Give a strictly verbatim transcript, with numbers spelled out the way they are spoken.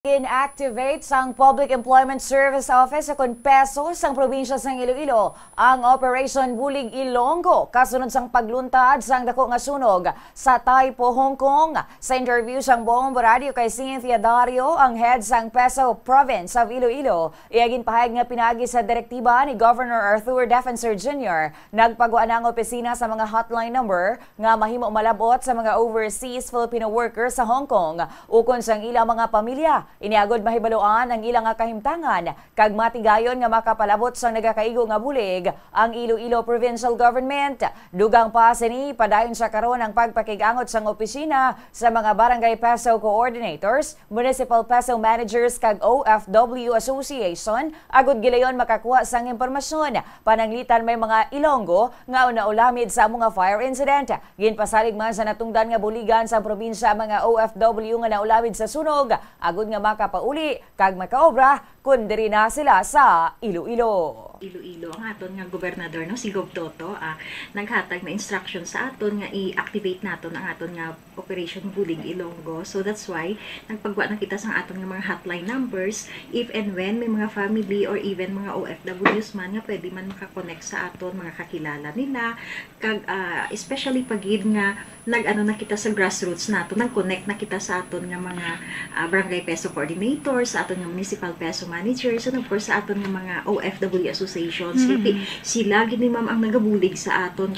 Gin-activate sang Public Employment Service Office o kon PESO sang probinsya sang Iloilo ang Operation Bulig Ilonggo kasunod sang pagluntad sang dako nga sunog sa Taipo, Hong Kong. Sa interview sang Bombo Radio kay Cynthia Dario, ang head sang PESO Province of Iloilo, iya ginpahayag nga pinaagi sa direktiba ni Governor Arthur Defensor Junior, nagpagwa na ang opisina sa mga hotline number nga mahimo malab-ot sa mga overseas Filipino workers sa Hong Kong ukon sang ilang mga pamilya. Ini agud mahibaluan ang ila nga kahimtangan kag matigayon nga makapalabot sang nagakaigo nga bulig ang Iloilo Provincial Government. Dugang pa sini, padayon sa karon ang pagpakig-angot sang opisina sa mga barangay PESO coordinators, municipal PESO managers kag O F W Association agud gilayon makakuha sang impormasyon. Pananglitan may mga Ilonggo nga naulamid sa amo nga fire incident. Ginpasalig man sa natungdan nga buligan sa probinsya ang mga O F W nga naulamid sa sunog agud nga makapauli kag makaobra kon diri na sila sa Iloilo. Iloilo, ang aton nga gobernador, no, si Gov Toto, ah, naghatag na instruction sa aton nga i-activate naton ang aton nga Operation Bulig Ilonggo. So that's why nagpagwa na kita sang aton nga mga hotline numbers if and when may mga family or even mga O F Ws man nga pwede man makakonect sa aton, mga kakilala nila, kag, ah, especially pa gid nga nag-ano na kita sa grassroots nato, nag-connect na kita sa aton nga mga, ah, barangay PESO coordinators, sa aton nga municipal PESO managers, and of course sa aton nga mga O F W associations. Mm. Kay sila gid ni, ma'am, ang nagabulig sa aton.